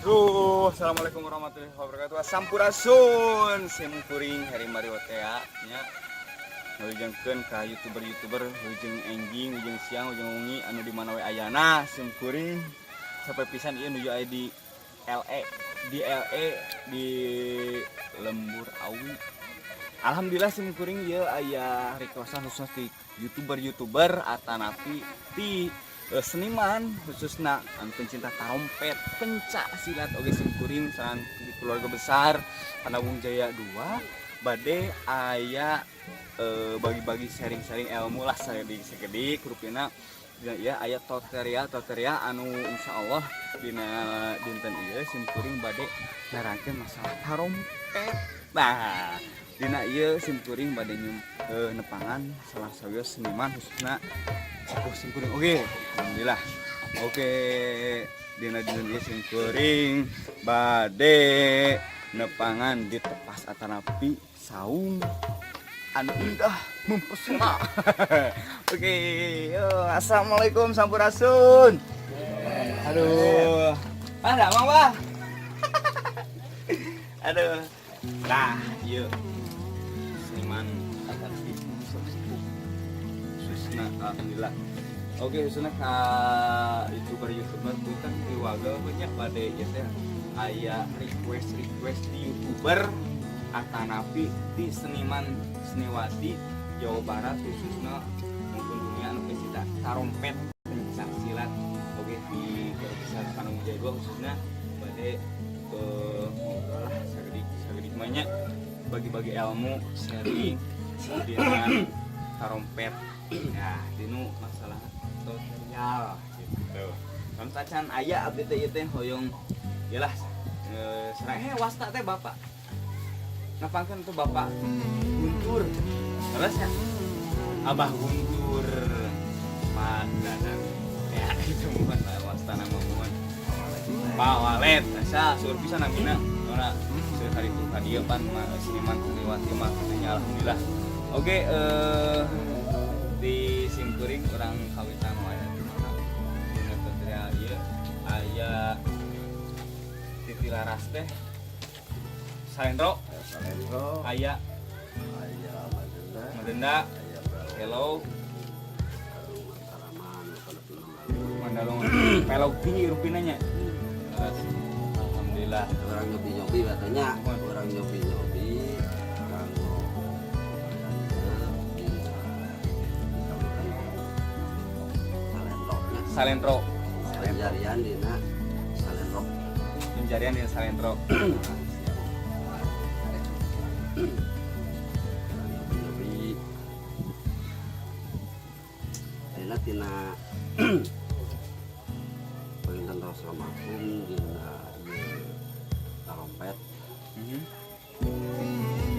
Duh, assalamualaikum warahmatullahi wabarakatuh. Sampurasun, sim kuring Heri Mario tea nya. Ngawilujengkeun ka youtuber-youtuber wilujeng enjing, wilujeng siang, wilujeng wengi anu di mana we ayana sim kuring. Sampai pisan ieu nuju aya di LE, di LE di Lembur Awi. Alhamdulillah sim kuring ieu aya requestan khusus di youtuber-youtuber atanapi ti seniman, khususna anu pencinta tarompet, pencak silat. Oge sim kuring sareng di keluarga besar Panawung Jaya 2 bade aya bagi-bagi, sharing-sharing ilmu lah sakedik sakedik rupina. Ya, aya tutorial tutorial anu insya Allah dina dinten ieu sim kuring bade nerangkeun masalah tarompet. Nah, dina ieu sim kuring bade nepangan salah sawios seniman, khususna sepuh sim kuring oge. Alhamdulillah, oke, dina dinten ieu sim kuring bade nepangan di tepas atanapi saung anu indah mempesona. Oke, yo, assalamualaikum, sampurasun. Aduh, ah, mau bah. Aduh, nah, yuk seniman atanapi sepuh khususna, alhamdulillah. Oke, khususnya ka youtuber youtuber punten diwagel banyak pada ieu teh aya request request di youtuber atanapi di seniman seniwati Jawa Barat khususnya maupun dunia anu pecinta tarompet, pencak silat. Oke, di besar Panung Jaya 2 khususnya bade ngobrol lah sagedik sagedik banyak, bagi-bagi ilmu, sharing dina tarompet ya, dinu masalah tutorial gitu kan. Tacan aya abdi teh ieu teh hoyong yalah serang wasta teh Bapak ngapangkeun tuh Bapak Guntur. Terus ya Abah Guntur, Pak Dadang ya, itu bukan wasta nama mohon Pak Walet asa seueur pisan namina ora seueur hari itu ka dieu pan seniman seniwati mah kitu nya. Alhamdulillah. Oke, di simkuring urang kawitan wae atuh mah dina tutorial ieu aya titilaras teh salendro. Salendro. Aya. Aya Madenda. Madenda. Aya Pelog. Hello. Mataraman. Mandalong pelog tinggi rupina nya. Terus, alhamdulillah. Urang nyobi-nyobi katanya, urang nyobi-nyobi kanggo di salendro nya. Salendro. Pencarian dina salendro. Pencarian di salendro. Urang nyobi-nyobi dina tina panginten tos makum dina ieu tarompet.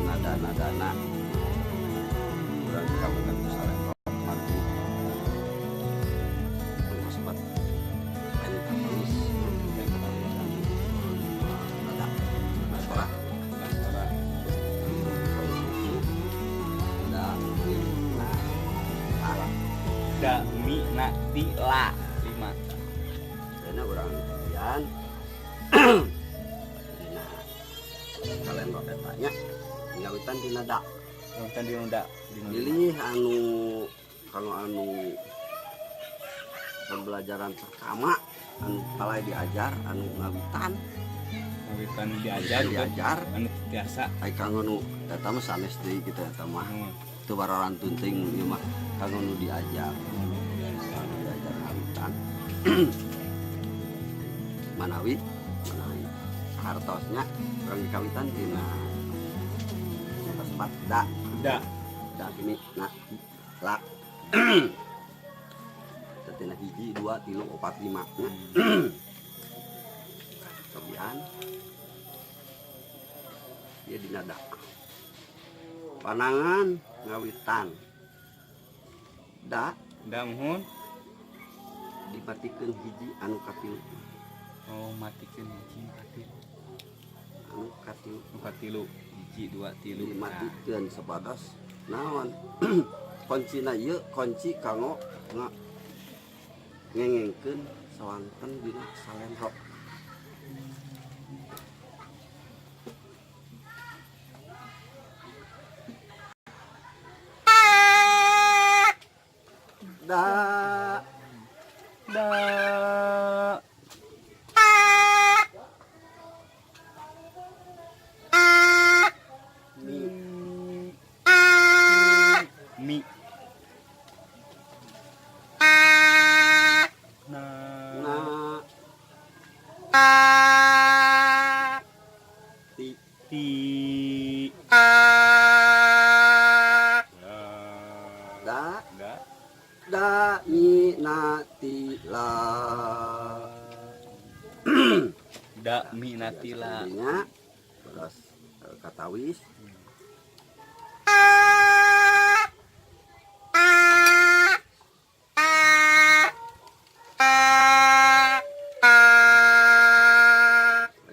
Nada-nadana urang dikawitan ku salendro margi anu sebat pentatonis, nada nada Suara. Da mi na la. Da mi na ti la lima. Karena urang kemudian dina salendro eta nya ngawitan dina da. Ngawitan di da di da. Pilih anu kalau anu pembelajaran pertama anu palai diajar anu ngawitan. Ngawitan diajar. Diajar. Anu biasa. Ai kanggo nu eta mah sanes deui kitu, eta mah teu wararantun teuing ieu mah kanggo nu diajar. Anu diajar ngawitan manawi manawi hartosnya urang dikawitan tina sebat da. Da. Da ini na la. Tina hiji, dua, tilu, opat, lima. Cobian dia dina da panangan ngawitan da. Da, muhun. Dimatikeun hiji anu katilu. Oh, matikeun hiji katilu. Anu katilu. Nu katilu, hiji, dua, tilu. Dimatikeun sebatas naon kuncina ieu, kunci kanggo ngengengkeun sawanten dina salendro. Ti. Ti. Da. Da. Da mi na ti la. Da mi na ti la. Nya terus katawis.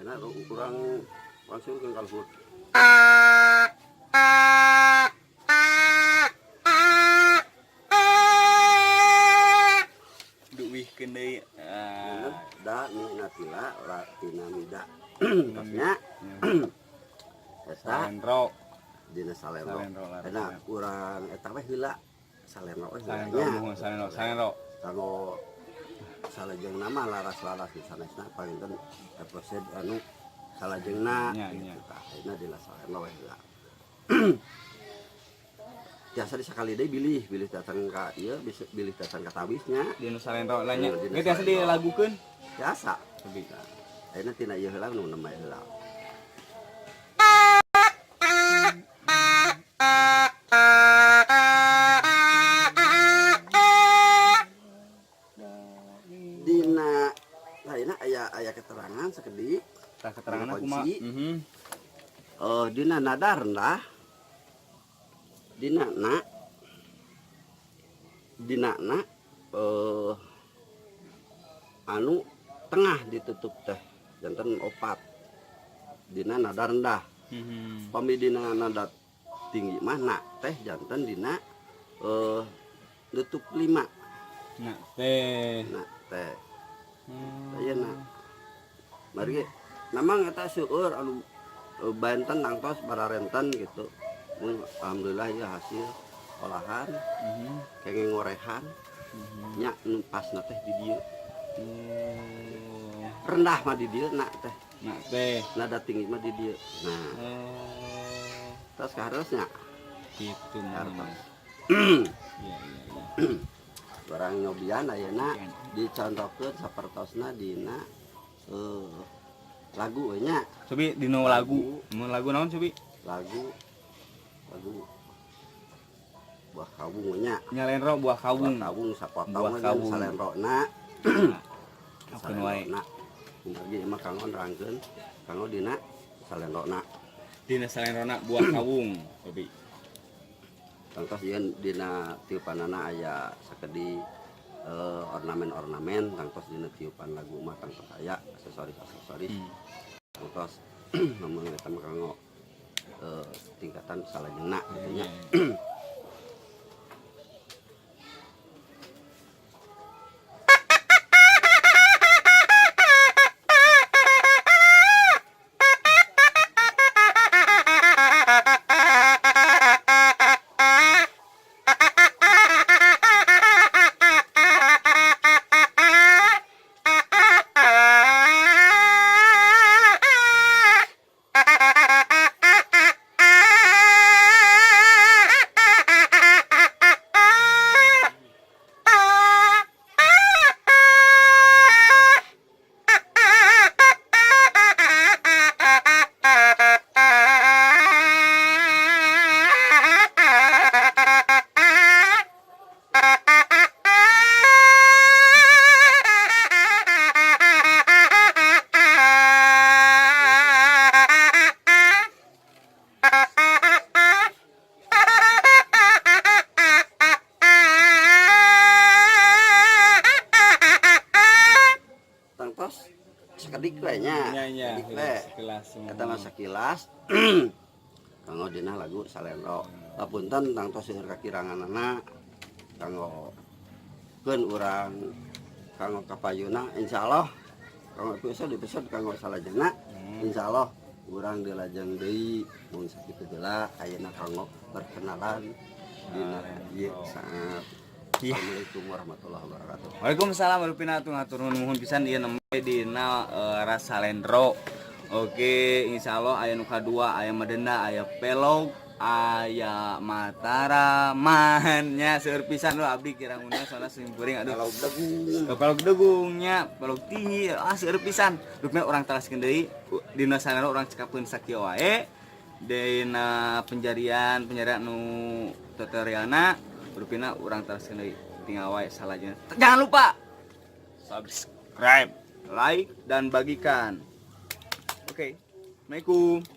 Enak kurang langsung ke kalhur. Duwihkeun deui. Ah. Da mi na ti la, la tina mi da. Tosnya eta Salendro. Dina salendro. Salendro lah. Enak kurang eta we heula. Salendro we heula Salendro nya. Muhun salendro, salendro. Kanggo salajengna mah laras-laras di sanesna panginten episode anu salajengna Nya, gitu nya. Tah. Ayeuna dina salendro we heula. Tiasa di sakali deui bilih bilih datang ka ieu bisa bilih datang ka tawisnya. Dina salendro lah nya. Dina Geus tiasa salendro. dilagukeun. Tiasa. Lebih. Ayeuna tina ieu heula nu nembe heula. Dina ayeuna aya aya keterangan sakedik. Tah, keterangan Dina kumaha? kunci. Dina nada rendah, dina na, dina na anu tengah ditutup teh janten opat dina nada rendah. Pami dina nada tinggi mah na teh janten dina nutup lima. Na teh. Na teh. Ayeuna mari memang eta seueur anu banten nangtos bararenten gitu. Mun alhamdulillah ya hasil olahan kenging ngorehan nya nu pasna teh di dieu. Rendah mah di dieu na teh. Na teh. Nada tinggi mah di dieu. Nah, terus kaharosnya. Gitu Hartos. mah. Iya. Barang nyobian ayeuna dicontohkeun sapertosna dina lagu we nya. Cobi dina lagu. Mun lagu naon cobi? Lagu lagu Buah Kawung we nya. Nyalendro Buah Kawung. Buah Kawung sapotong Buah we Kawung. salendrona. Akeun wae. Salendrona. Bentar ge mah kanggo nerangkeun kanggo dina salendrona. Dina salendrona Buah Kawung cobi. Tangtos ieu dina tiupanana aya sakedik ornamen-ornamen, tangtos dina tiupan lagu mah tangtos aya aksesoris-aksesoris. Tangtos namun eta mah kanggo tingkatan salajengna gitu nya. Tangtos sakedik we nya. Nya nya. Sakedik we. Sekilas. Eta mah sakilas kanggo dina lagu salendro. Papunten tangtos seueur kakiranganana kanggo keun urang kanggo kapayuna, insyaallah kanggo episode episode kanggo salajengna. Insyaallah urang dilajeng deui. Mun sakitu heula ayeuna kanggo perkenalan dina ieu saat. Iya. Assalamualaikum warahmatullahi wabarakatuh. Waalaikumsalam warahmatullahi wabarakatuh. Hatur nuhun pisan ieu nembe dina Rasalendro. Oke, insyaallah aya nu kadua, aya madenda, aya pelog, Aya Mataraman nya, seueur pisan lo abdi kiranguna, soalnya simkuring aduh. Kalau degung. Kalau degungnya, kalau tinggi, ah, seueur pisan. Rupina urang teraskeun deui dina salendro, urang cekapkeun sakieu wae. Dina penjarian penjarian nu tutorialna rupina urang teraskeun deui. Tinggal wae salahnya. Jangan lupa subscribe, like, dan bagikan. Oke. Assalamualaikum.